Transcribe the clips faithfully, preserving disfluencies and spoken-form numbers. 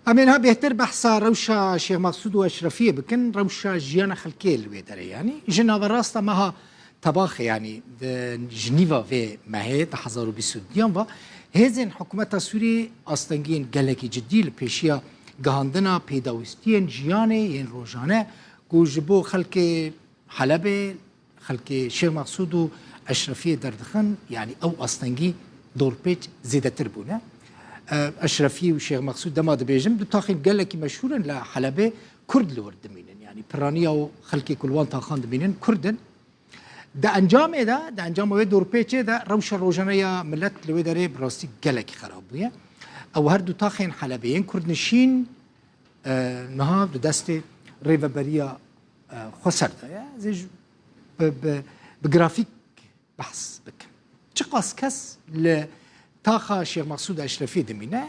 Em ê niha bêhtir behsa rewşa Şêx Mexsûd û Eşrefiyê bikin, rewşa jiyana xelkê li wê derê. Yanî ji naverasta meha Tebaxê, yanî di ji nîva vê mehê di hezar û bîst û duyan ve hêzên hikûmeta Sûriyê astengiyên gelekî cidî li pêşiya gihandina pêdawîstiyên jiyanê yên rojane ku ji bo xelkê Helebê, xelkê Şêx Mexsûd û Eşrefiyê derdixin, yanî ew astengî dorpêç zêdetir bûne. E, Eşrefî û Şêx Mexsûd dema dibêjim, du taxên gelekî meşhûr in li Helebê, Kurd li wir dimînin. Yanî piraniya û xelkê ku li wan taxan dimînin Kurd in. Di encamê de, di encama wê dorpêçê de rewşa rojane ya milet li wê derê bi rastî gelekî xerab bûye. Ew her du taxên Helebê yên kurdnişîn, e, niha di destê rêveberiya, e, xweser de ye. Ez ê ji, bi, bi, bi grafîk behs bikim. Çiqas kes li taxa Şêx Mexsûd Eşrefî dimîne?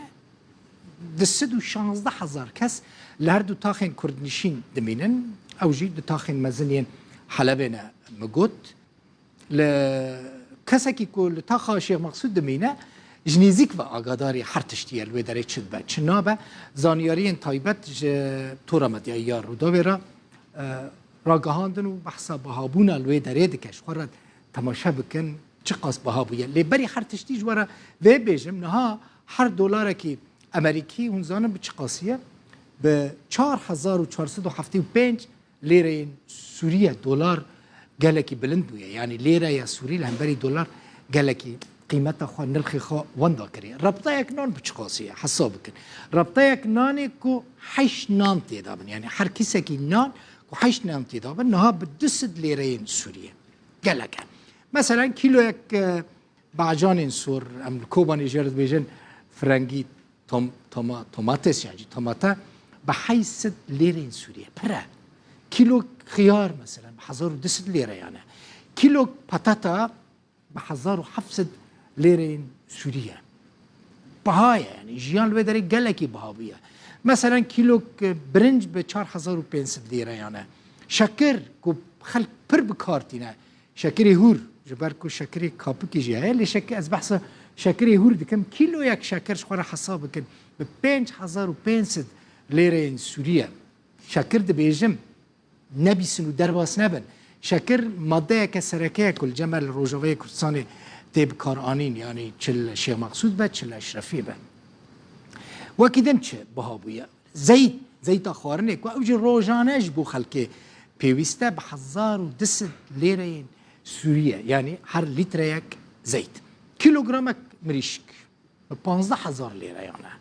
Di sed û şazdeh hezar kes li her du taxên kurdnişîn dimînin. Ew jî du taxên mezin yên Helebê ne, min got. Li kesekî ku li taxa Şêx Mexsûd dimîne, ji nêzîk ve agadarî her tiştî ye, li wê derê çi dibe, çi nabe. Zanyariyên taybet ji tora medyayî ya Rûdawê re, e, ragihandin û behsa bihabûna li wê derê dike. Ji xwe re temaşe bikin, çiqas biha bûye. Lê berî her tiştî ji we re vê bêjim, niha her dolarekî Amerîkî, hûn zanin bi çiqasî ye? Bi çar hezar û çar sed û heftê û pênc lêreyên Sûriye, dolar gelekî bilind bûye. Yanî lêreya Sûrî li hemberî dolar gelekî qîmeta xwe, nirxê xwe wenda kiriye. Rebtayek nan bi çiqasî ye? Hesab bikin. Rebtayek nanê ku heşt nan têda bin. Yanî her kîsekî nan ku heşt nan têda bin, niha bi du sed lêreyên Sûriye. Gelek e. Meselen kîloyek, e, bacanên sor, em li Kobanê jê re dibêjin firengî tom-, toma-, tomates, yan jî tomate, bi heşt sed lêreyên Sûriye. Pir e. Kîlo xiyar, meselen, bi hezar û du sed lêreyan e. Kîlo patata bi hezar û heft sed lêreyên Sûriye. Biha ye, yanî jiyan li wê derê gelekî biha bûye. Meselen, kîlok, e, birinc bi çar hezar û pênc sed lêreyan e. Şekir, ku xelk pir bi kar tîne, şekirê hûr, ji ber ku şekirê kapikî jî heye, lê şek-, ez behsa şekirê hûr dikim, kîloyek şekir ji xwe re hesab bikin, bi pênc hezar û pênc sed lêreyên Sûriye. Şekir dibêjim, nebîsin û derbas nebin. Şekir maddeyeke sereke ye ku li cem me li Rojavayê Kurdistanê tê bikaranîn, yanî çi li Şêx Mexsûd be, çi li Eşrefî be. Wekî din çi biha bûye? Zeyt, zeyta xwarinê ku ew jî rojane ji bo xelkê pêwîst e, bi hezar û du sed lêreyên Sûriye, yanî her lîtreyek zeyt. Kîlogramek mirîşk bi panzdeh hezar lêreyan e.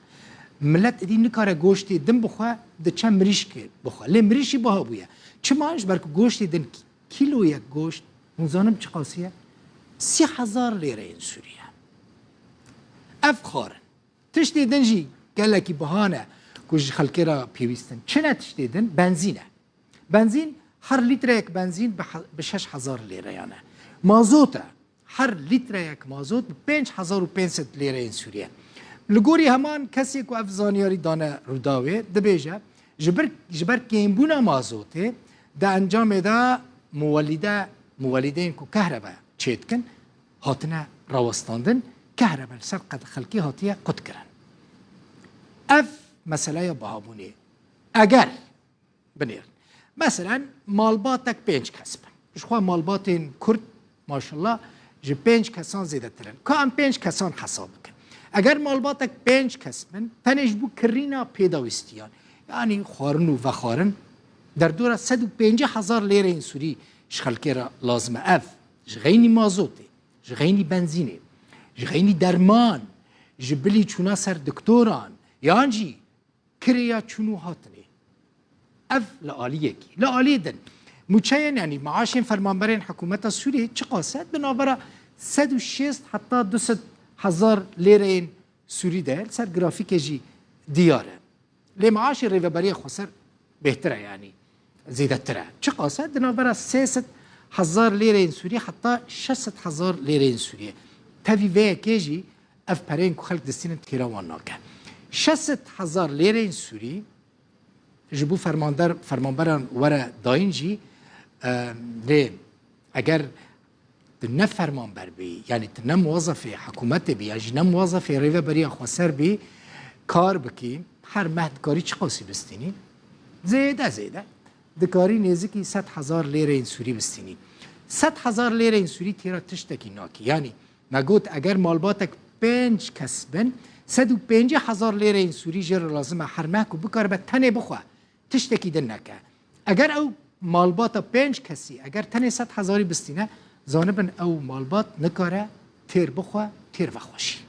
Milet êdî nikare goştê din bixwe, diçe mirîşkê bixwe. Lê mirîşî biha bûye. Çima? Ji ber ku goştê din, kîloyek goşt, hûn zanin çiqasî ye? Sî hezar lêreyên Sûriye. Ev xwarin. Tiştê din jî gelekî biha ne ku ji xelkê re pêwîst in. Çi ne tiştê din? Benzîn e. Benzîn, her lîtreyek benzîn bi he-, bi şeş hezar lêreyan e. Mazot e. Her lîtreyek mazot bi pênc hezar û pênc sed lêreyên Sûriye. Li gorî heman kesê ku ev zanyarî dane Rûdawê, dibêje, ji bir, ji ber kêmbûna mazotê di encamê de muwelîde, muwelîdeyên ku kehrebe çêdikin, hatine rawestandin, kehrebe li ser qed xelkê hatiye qutkirin. Ev meseleya bihabûnê. Eger binêrin. Meselen, malbatek pênc kes bin. Ji xwe malbatên Kurd, maşallah, ji pênc kesan zêdetir in. Ka em pênc kesan hesab bikin. Eger malbatek pênc kes bin, tenê ji bo kirîna pêdawîstiyan, yanî xwarin û vexwarin, derdora sed û pêncî hezar lêreyên Sûrî ji xelkê re lazim e. Ev, ji xeynî mazotê, ji xeynî benzînê, ji xeynî derman, ji bilî çûna ser doktoran, yan jî kirêya çûn û hatinê. Ev li aliyekî. Li aliyê din, mûçeyên, yanî maaşên fermanberên hikûmeta Sûriyê çiqas e? Di navbera sed û şêst heta du sed hezar lêreyên Sûrî de ye. Li ser grafîkê jî diyar e. Lê maaşê rêveberiya xweser bêhtir e, yanî zêdetir e. Çiqas e? Di navbera sê sed hezar lêreyên Sûrî heta şeş sed hezar lêreyên Sûrî. Tevî vê yekê jî ev pereyên ku xelk distînin têra wan nake. Şeş sed hezar lêreyên Sûrî ji bo fermander, fermanberan were dayîn jî, e, lê eger tu ne fermanber bî, yanî tu ne muwezefê hikûmetê bî, yan jî ne muwezefê rêveberiya xweser bî, kar bikî, Her meh dikarî çiqasî bistînî? Zêde zêde dikarî nêzikî sed hezar lêreyên Sûrî bistînî. Sed hezar lêreyên Sûrî têra tiştekî nakî. Yanî me got eger malbatek pênc kes bin, sed û pêncî hezar lêreyên Sûrî jê re lazim e her meh ku bikaribe tenê bixwe, tiştekî din neke. Eger ew malbata pênc kesî, eger tenê sed hezarî bistîne, zanibin ew malbat nikare têr bixwe, têr vexwe jî.